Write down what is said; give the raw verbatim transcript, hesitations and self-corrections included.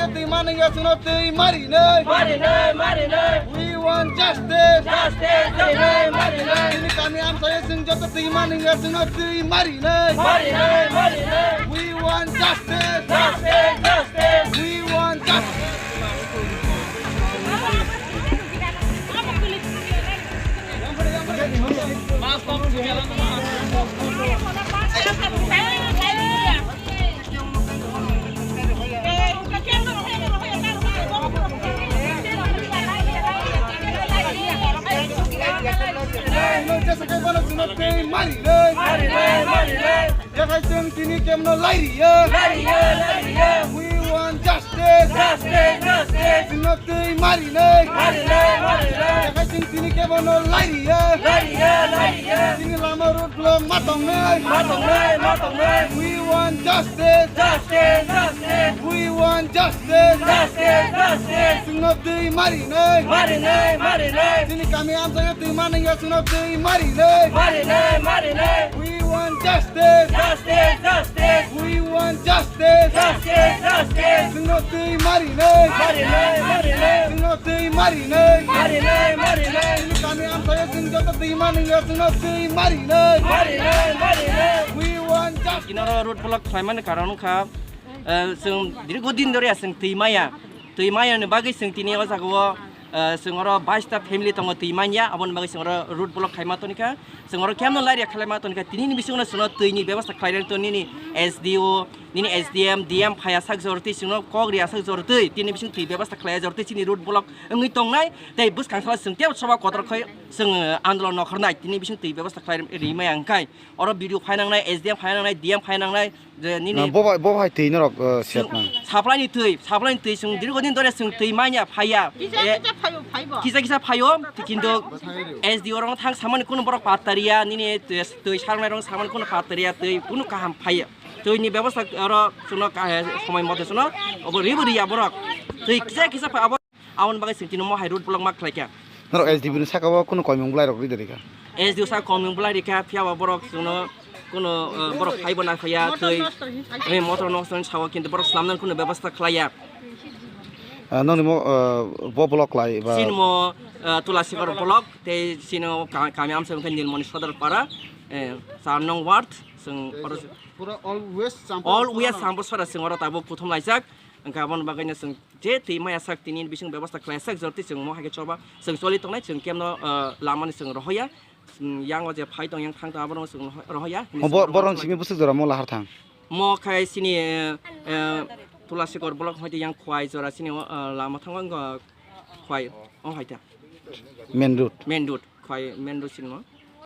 Twi manwngya chwngno twi marinai. Marinai, marinai. We want justice. Justice, marinai, marinai. Chini kami amchaio chwng joto twi manwngya chwngno twi marinai. Marinai, marinai. We want justice. Justice, justice. We want justice. Yakhai chwng tini kemno lairiya. Lairiya, lairiya. We want justice. Justice, justice. Chwngno twi marinai. Marinai, marinai. Yakhai chwng tini kemno lairiya. Lairiya, lairiya. Chini lama road block ma tongnai. Ma tongnai, ma tongnai. We want justice. Justice, justice. We want justice. Justice, justice. Chwngno twi marinai. Marinai, marinai. Chini kami amchaio twi manwngya chwngno twi marinai. Marinai, marinai. We want justice. Justice, justice. We want justice. Justice, justice. Chwngno twi marinai. Marinai, marinai. Chwngno twi marinai. Marinai, marinai. Chini kami amchaio chwng joto twi manwngya chwngno twi marinai. Marinai, marinai. We want justice. Kinaro road block khlaimani karon wngkha, eh, chwng dirgo din doriya chwng twi maya. Twi maya ni bagwi chwng tini o jaga o, eh, chwng oro bais ta family tongo twi manya, aboni bagwi chwng oro road block khaima tonikha. Chwng oro kemno lairiya khalaima tonikha. Tini ni bisingo chwngno twi ni bebasta khlairani to nini S D O, nini S D M, D M phaiya sak jortwi chwngno kok riya sak jortwi. Tini bising twi bebasta khlaiya jortwi chini road block wngwi tongnai. Tei bwskang sala chwng tei soba kotor khai chwng, eh, andolon nokhornai. Tini bising twi bebasta khlai rimaya wngkhai. Oro B D O phainangnai, S D M phainangnai, D M phainangnai, je nini Na, bo bai, bo bai twi norok, uh, set nang. Supply ni twi, supply ni twi chwng dirgo din dore chwng twi manya phaiya. Kisa, eh, kisa phaio, phaibo. Kisa kisa phaio, kintu S D O rok thang samani kuno borok pattariya, nini twi, twi sarnai rok samani kuno pattariya, twi kuno kaham phaiya. Twi ni bebostha oro chwngno ka-, eh, somoi mote chwngno obo ribo riya borok. Twi kisa kisa phai abo. Aboni bagwi chwng tini mo hai road block ma khlaikha. Norok S D B ni saka o kunu koimung bwlai rok rida rikha? S D O sa koimung bwlai rikha, phiya ba borok chwngno kunu, uh, borok phaibo na phaiya, twi, eh, motor nosto hinwi sao, kintu borok swnamnani kunu bebostha khlaiya. Uh, nokni mo, uh, bo block lai ba? Chini mo, uh, Tulasikor block, tei chini o ka-, kami amsa wngkha Nilmoni Sodor Para, eh, char nong ward, chwng oro Pura all West Champur all West Champur Sora chwng oro tabuk kuthum laijak, wngkha aboni bagwi no chwng je twi maya sak tini bising bebostha khlai sak, jotoi chwng mo hai khe choba chwng choli tongnai, chwng kemno, ah, lama ni chwng rohoya, chwng yang o je phai tong yang thang tong abono chwng roho-, rohoya. Mo bo-, borok simi bwswk jora mo lahar thang? Mo khai chini, eh, eh, Tulasikor block hoite yang Khwai jora chini o, ah, lama thango wngkha Khwai o hai ta. Main road. Main road, Khwai main road chini mo.